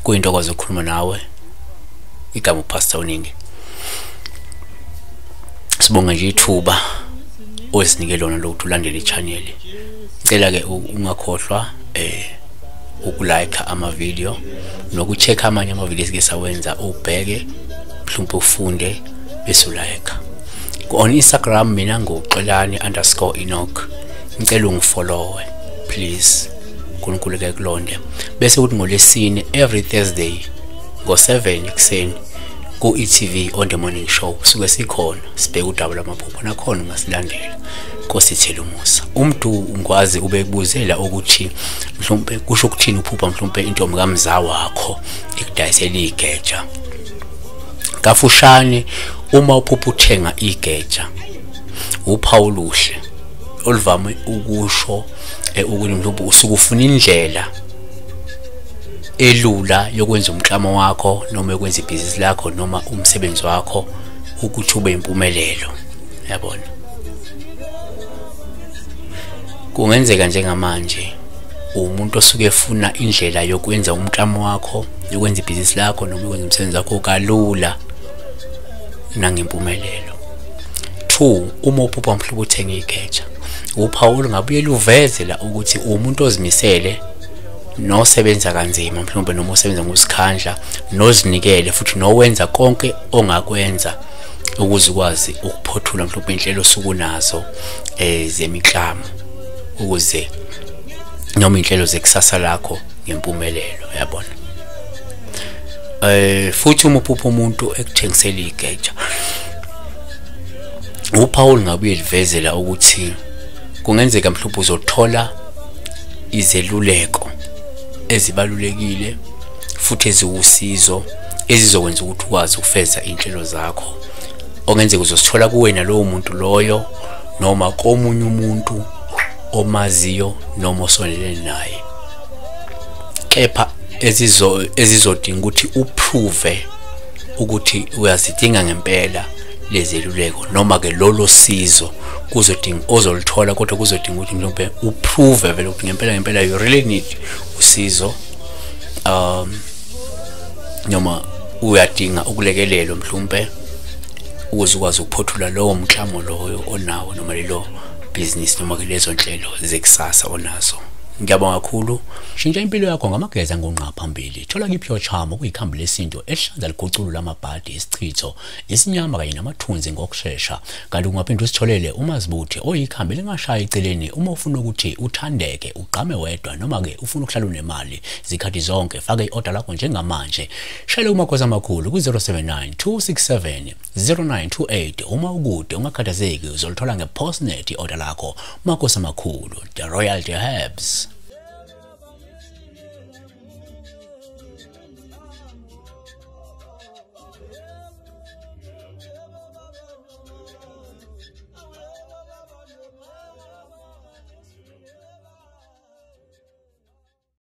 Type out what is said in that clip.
Kuyintokozo ukukhuluma nawe. Igama uPastor Uningi. Sibonga nje ithuba osinike lona lokuthi ulandele i-channel. Ngicela ke ungakhohlwa ukulike ama video nokucheck amanye ama videos ke sawenza, ubheke mhlawumbe ufunde bese ulike. On Instagram mina nguXolani_Enoch. Ngicela ungifollow please. uNkulunkulu ke kulonde. Bese kuthi ngolesine every Thursday ngo7 ekuseni ku e.tv on the morning show suke sikhona sibheka udaba lwamaphupho, nakhona ungasilandela. Nkosi ithele umusa. Umuntu ungwazi ubekubuzela ukuthi mhlawumbe kusho ukuthini uphupha mhlawumbe intombi kamza wakho ikudayisela igeja. Kafushane, uma uphupha uthenga igeja, uphawu oluhle oluvame ukusho ukuthi mhlawumbe usuke ufuna indlela elula yokwenza umklamo wakho noma yokwenza ibhizinisi lakho noma umsebenzi wakho ukuthi ube impumelelo. Yabona, kungenzeka njengamanje umuntu osuke efuna indlela yokwenza umklamo wakho, yokwenza ibhizinisi lakho noma yokwenza umsebenzi wakho kalula nangempumelelo. 2, uma uphupha mhlawumbe uthenga igeja, uphawu olungabuye luveze la ukuthi umuntu ozimisele nosebenza kanzima mhlawumbe noma usebenza ngokusikhandla nozinikele futhi nowenza konke ongakwenza ukuze ukwazi ukuphothula mhlawumbe inhlelo osukunazo zemiklamo ukuze noma inhlelo zekusasa lakho ngempumelelo. Yabona, futhi uma uphupha umuntu ekuthengisela igeja, uphawu ngabuye livezela ukuthi kungenzeka mhlawumbe uzothola izeluleko ezibalulekile futhi eziwusizo ezizokwenza ukuthi ukwazi ukufeza inhlelo zakho, ongenzeka uzosithola kuwena lowo muntu loyo noma komunye umuntu omaziyo noma osondelene naye, kepha ezizodinga ukuthi uprove ukuthi uyazidinga ngempela lezeluleko noma ke lolo sizo kuzodinga ozolithola, kodwa kuzodinga ukuthi mhlawumbe uprove vele ukuthi ngempela ngempela you really need usizo, noma uyadinga ukulekelelwa mhlawumbe ukuze ukwazi ukuphothula lowo mklamo loyo onawo noma lelo business noma ke lezo nhlelo zekusasa onazo. Ngiyabonga kakhulu. Shintsha impilo yakho ngamageza ngongqa phambili. Thola ki-Pure Charm okuyikhambi lesintu elihlanza liguculula lamabhadi, isichitho, isinyama kanye namathunzi ngokushesha. Kanti ungaphinde usitholele uMazibuthe oyikhambi lingashaya eceleni uma ufuna ukuthi uthandeke, ugqame wedwa noma ke ufuna ukuhlala unemali zikhathi zonke. Faka i-order lakho njengamanje. Shayela uMakhosi amakhulu ku-079 267 0928. Uma ukude ungakhathazeki uzolithola nge-postnet i-order lakho. Makhosi amakhulu, the Royal Herbs.